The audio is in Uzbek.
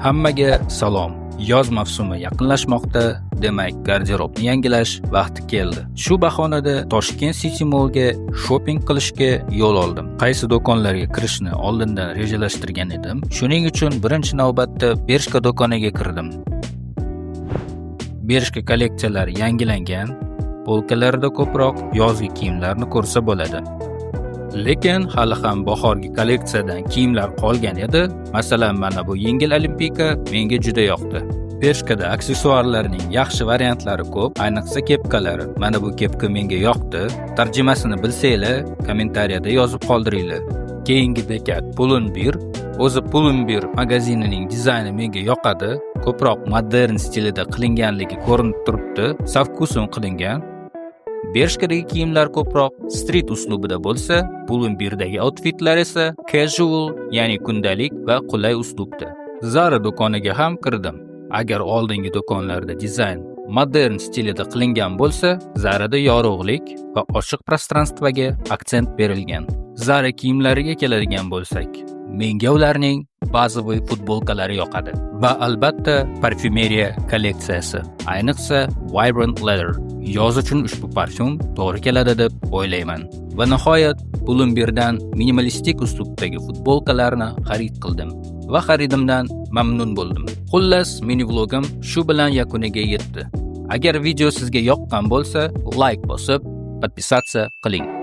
Hammaga salom. Yoz mavsumi yaqinlashmoqda, demak, garderobni yangilash vaqti keldi. Shu bahonada Toshkent City Mallga shopping qilishga yo'l oldim. Qaysi do'konlarga kirishni oldindan rejalashtirgan edim. Shuning uchun birinchi navbatda Bershka do'koniga kirdim. Bershka kolleksiyalari yangilangan, polkalarida ko'proq yozgi kiyimlarni ko'rsa bo'ladi. Lekin hali ham bahorgi kolleksiyadan kiyimlar qolgan edi. Masalan, mana bu yengil олимпийка menga juda yoqdi. Bershkada aksessuarlarning yaxshi variantlari ko'p, ayniqsa kepkalari. Mana bu kepka menga yoqdi. Tarjimasini bilsanglar, kommentariyada yozib qoldiringlar. Keyingi bekat Pull&Bear. O'zi Pull&Bear magazinining dizayni menga yoqadi. Ko'proq modern stilida qilinganligi ko'rinib turibdi. Со вкусом qilingan. Bershkadagi kiyimlar ko'proq street uslubida bo'lsa, Pull&Beardagi outfitlar esa casual, ya'ni kundalik va qulay uslubda. Zara do'koniga ham kirdim. Agar oldingi do'konlarda dizayn modern stilida qilingan bo'lsa, Zarada yorug'lik va ochiq пространство ga aksent berilgan. Zara kiyimlariga keladigan bo'lsak, menga ularning bazaviy futbolkalari yoqadi va albatta parfyumeriya kolleksiyasi, ayniqsa Vibrant Leather. Yoz uchun ushbu parfyum to'g'ri keladi deb o'ylayman. Va nihoyat Pull&Beardan minimalistik uslubdagi futbolkalarni xarid qildim va xaridimdan mamnun bo'ldim. Xullas, mini vlogim shu bilan yakuniga yetdi. Agar video sizga yoqqan bo'lsa, layk bosib, подписаться qiling.